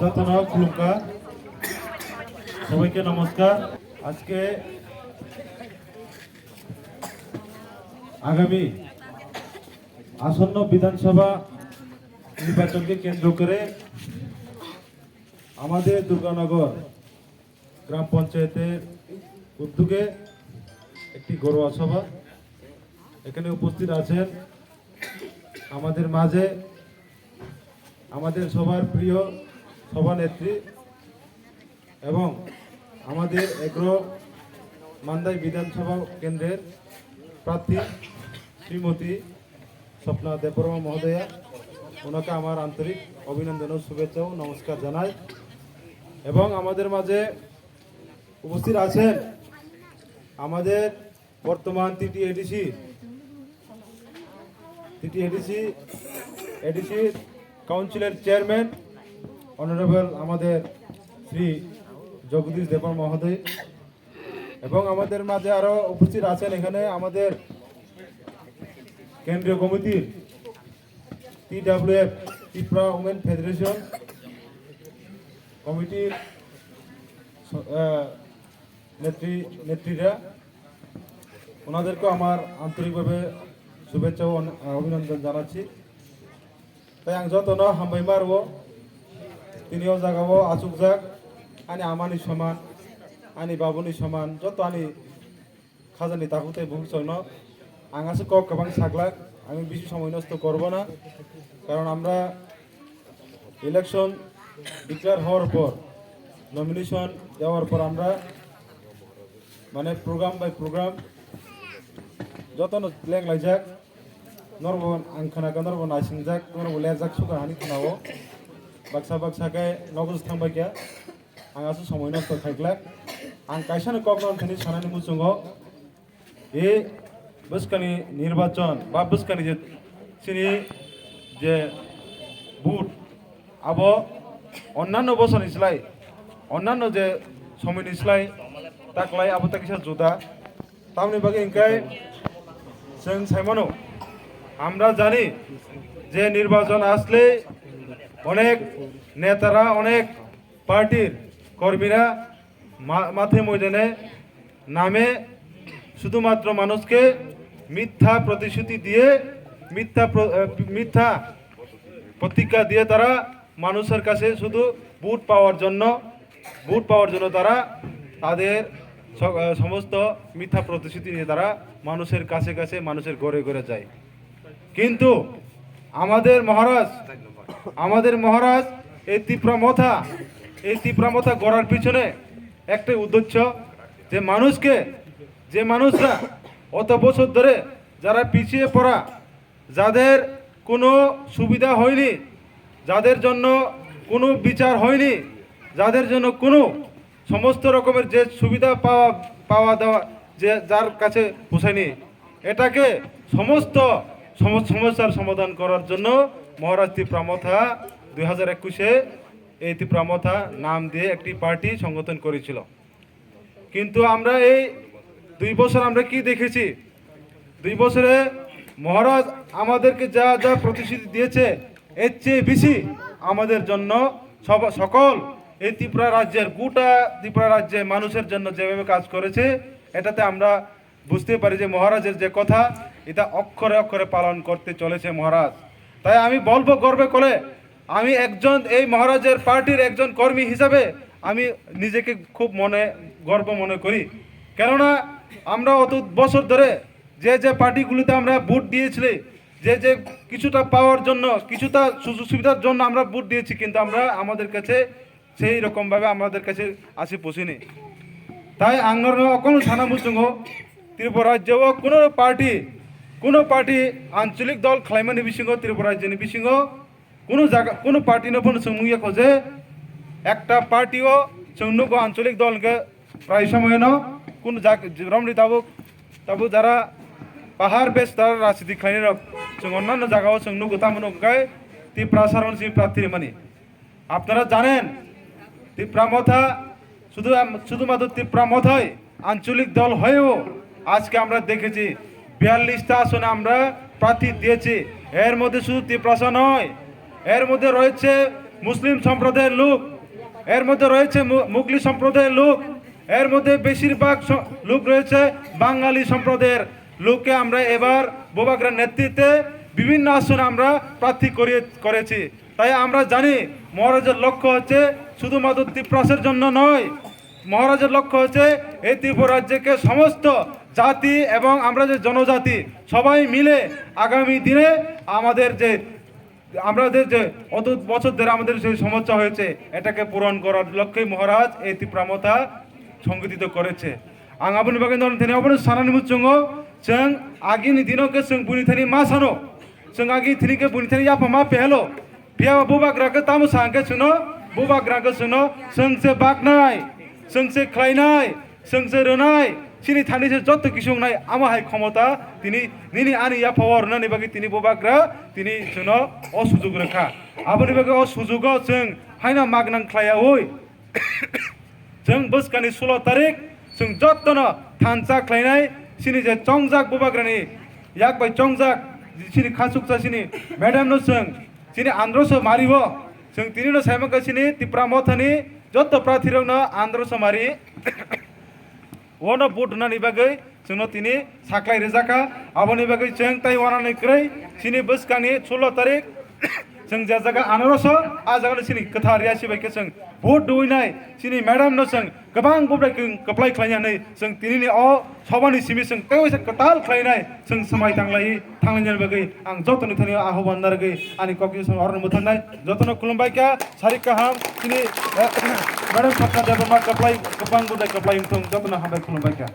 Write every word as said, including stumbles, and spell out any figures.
যতন খুলুমকা। সবাইকে নমস্কার। আজকে আগামী আসন্ন বিধানসভা নির্বাচনকে কেন্দ্র করে আমাদের দুর্গানগর গ্রাম পঞ্চায়েতের উদ্যোগে একটি ঘরোয়া সভা। এখানে উপস্থিত আছেন আমাদের মাঝে আমাদের সবার প্রিয় সভানেত্রী এবং আমাদের এগারো মান্দাই বিধানসভা কেন্দ্রের প্রার্থী শ্রীমতী স্বপ্না দেববর্মা মহোদয়া, ওনাকে আমার আন্তরিক অভিনন্দন ও শুভেচ্ছা ও নমস্কার জানাই। এবং আমাদের মাঝে উপস্থিত আছেন আমাদের বর্তমান টিটিএডিসি, টিটিএডিসি, এডিসি কাউন্সিলের চেয়ারম্যান অনারেবল আমাদের শ্রী জগদীশ দেববর্মা মহোদয়, এবং আমাদের মাঝে আরো উপস্থিত আছেন এখানে আমাদের কেন্দ্রীয় কমিটির, টিডাব্লিউএফ, ত্রিপুরা উমেন ফেডারেশন কমিটির স-, আহ, নেত্রী, নেত্রীরা, ওনাদেরকেও আমার আন্তরিকভাবে শুভেচ্ছা ও অন-, আহ, অভিনন্দন জানাচ্ছি। Tei ang jotono hambai ma rwo, tini o jaga o achukjak, ani amani soman, ani babuni soman, joto ani khajani takhuk tei bukhuk chwngno ang aswk kok kwbang saglak, আমি বেশি সময় নষ্ট করব না, কারণ আমরা ইলেকশন ডিক্লেয়ার হওয়ার পর, নমিনেশন দেওয়ার পর আমরা মানে প্রোগ্রাম বাই প্রোগ্রাম যতনো লেংলাইজak, norbo ang khwnakha, norbo naisingjak, norbo lerjak sukha hani khwnao. Baksa baksa khe nogo thangbai kha. Ang aswk somoi nosto khaiglak. Ang kaisano kokno thani sanani muchungo. E bwskani nirbachon ba bwskani je chini je vote abo onnanno bosorni slai, onnanno je somoini slai taklai abo ta kisa juda. Tamoni bagwi hwnkhe chwng saimano, আমরা জানি যে নির্বাচন আসলে অনেক নেতারা, অনেক পার্টির কর্মীরা মা-, মাঠে ময়দানে নামে শুধুমাত্র মানুষকে মিথ্যা প্রতিশ্রুতি দিয়ে, মিথ্যা প্র-, আহ, মিথ্যা প্রতিজ্ঞা দিয়ে তারা মানুষের কাছে শুধু ভোট পাওয়ার জন্য, ভোট পাওয়ার জন্য তারা তাদের স-, আহ, সমস্ত মিথ্যা প্রতিশ্রুতি নিয়ে তারা মানুষের কাছে কাছে, মানুষের ঘরে ঘরে যায়। কিন্তু আমাদের মহারাজ, আমাদের মহারাজ এই তিপ্রা মথা, এই তিপ্রা মথা গড়ার পিছনে একটাই উদ্দেশ্য, যে মানুষকে, যে মানুষরা অত বছর ধরে যারা পিছিয়ে পড়া, যাদের কোনো সুবিধা হয়নি, যাদের জন্য কোনো বিচার হয়নি, যাদের জন্য কোনো সমস্ত রকমের যে সুবিধা পাওয়া, পাওয়া দেওয়া, যে যার কাছে পৌঁছায়নি, এটাকে সমস্ত সম-, সমস্যার সমাধান করার জন্য মহারাজ তিপ্রা মথা দুই হাজার একুশে এই তিপ্রা মথা নাম দিয়ে একটি পার্টি সংগঠন করেছিল। কিন্তু আমরা এই দুই বছর আমরা কি দেখেছি? দুই বছরে মহারাজ আমাদেরকে যা যা প্রতিশ্রুতি দিয়েছে, এর চেয়ে বেশি আমাদের জন্য সব, সকল এই ত্রিপুরা রাজ্যের, গোটা ত্রিপুরা রাজ্যে মানুষের জন্য যেভাবে কাজ করেছে, এটাতে আমরা বুঝতে পারি যে মহারাজের যে কথা, এটা অক্ষরে অক্ষরে পালন করতে চলেছে মহারাজ। তাই আমি বলবো গর্বে করে, আমি একজন এই মহারাজের পার্টির একজন কর্মী হিসাবে আমি নিজেকে খুব মনে গর্ব মনে করি। কেননা আমরা অত বছর ধরে যে যে পার্টিগুলিতে আমরা ভোট দিয়েছিলি, যে যে কিছুটা পাওয়ার জন্য, কিছুটা সুযোগ সুবিধার জন্য আমরা ভোট দিয়েছি, কিন্তু আমরা, আমাদের কাছে সেই রকমভাবে আমাদের কাছে আসে পৌঁছেনি। তাই আঙ্গরনো কোনো সানা বুঝুঙ্গো, ত্রিপুরা রাজ্যও কোনো পার্টি, কোনো পার্টি আঞ্চলিক দল খালাইমানি বিসিঙ্গো, ত্রিপুরা রাজ্যনি বিসিঙ্গো কোনো জায়গা, কোনো পার্টিনো ফোন সুমুইয়া খোঁজে, একটা পার্টিও চুন্নুকো আঞ্চলিক দলকে প্রায় সময়নো কোনো জাগ-, রমনি তাবুক, তাবু যারা পাহাড় বেশ তারা রাজনীতি খাইনি রক, চুন অন্যান্য জায়গাও চুন নুকো তামুনো গায়, ত্রিপুরা সারণ সি প্রার্থী মানে। আপনারা জানেন, তিপ্রা মথা শুধু আম-, শুধুমাত্র তিপ্রা মথাই আঞ্চলিক দল হয়েও আজকে আমরা দেখেছি বিয়াল্লিশটা আসনে আমরা প্রার্থী দিয়েছি। এর মধ্যে শুধু তিপ্রাসা নয়, এর মধ্যে রয়েছে মুসলিম সম্প্রদায়ের লোক, এর মধ্যে রয়েছে মু-, মুগলি সম্প্রদায়ের লোক, এর মধ্যে বেশিরভাগ স-, লোক রয়েছে বাঙালি সম্প্রদায়ের লোককে আমরা এবার বুবাগ্রার নেতৃত্বে বিভিন্ন আসনে আমরা প্রার্থী করিয়ে, করেছি। তাই আমরা জানি মহারাজের লক্ষ্য হচ্ছে শুধুমাত্র তিপ্রাসের জন্য নয়, মহারাজের লক্ষ্য হচ্ছে এই ত্রিপুরা রাজ্যকে সমস্ত জাতি এবং আমরা যে জনজাতি সবাই মিলে আগামী দিনে আমাদের যে, আমাদের যে অত বছর ধরে আমাদের যে সমস্যা হয়েছে, এটাকে পূরণ করার লক্ষ্যেই মহারাজ এই ত্রিপুরা মথা সংগঠিত করেছে। Ang aboni bagwi nono thani obono sanani muchungo, chwng agini dino khe chwng buni thani ma sano, chwng agi thini khe buni thani yapha ma pehelo. Phiya ba bubagra khe tamo sa hwnkhe chwngno, bubagra khe chwngno, chwng se baknai, chwng se khlainai, chwng se rwnai, chini thani se jotto kisu wngnai, amo hai khomota tini nini ani yapha o rwnani bagwi tini bubagra tini chwngno o sujuk rwkha. Aboni bagwi o sujugo chwng haino magnang khlaiyaui, chwng bwskani sulo tarik chwng jottono thansa khlainai, chini je chongjak bubagrani yak bai chongjak chini khachuksa chini madam no chwng chini androso mario, chwng tinino saimankha chini Tipra Mothani jotto prarthirokno androso mari ono vote rwnani bagwi chwngno tini saklai rijak kha. Aboni bagwi chwng tai uanani kwrwi chini bwskangni sulo tarik chwng je jaga anoroso, a jagano chini kwthar riyasi bai khe chwng vote rwinai chini madam no chwng kwbang bubagra kwplai khlainani chwng tinini o sobani simi chwng tei waisa kwtal khlainai chwng swmai tanglai thanglainani bagwi ang jotoni thani ahoban narwgwi ani kokni song oroni mwthangnaino jotono khulumbai kha. Sari kaham chini, eh, madam Sapna Debbarma kwplai kwbang budai kwplai wngthong jotono hambai khulumbai kha.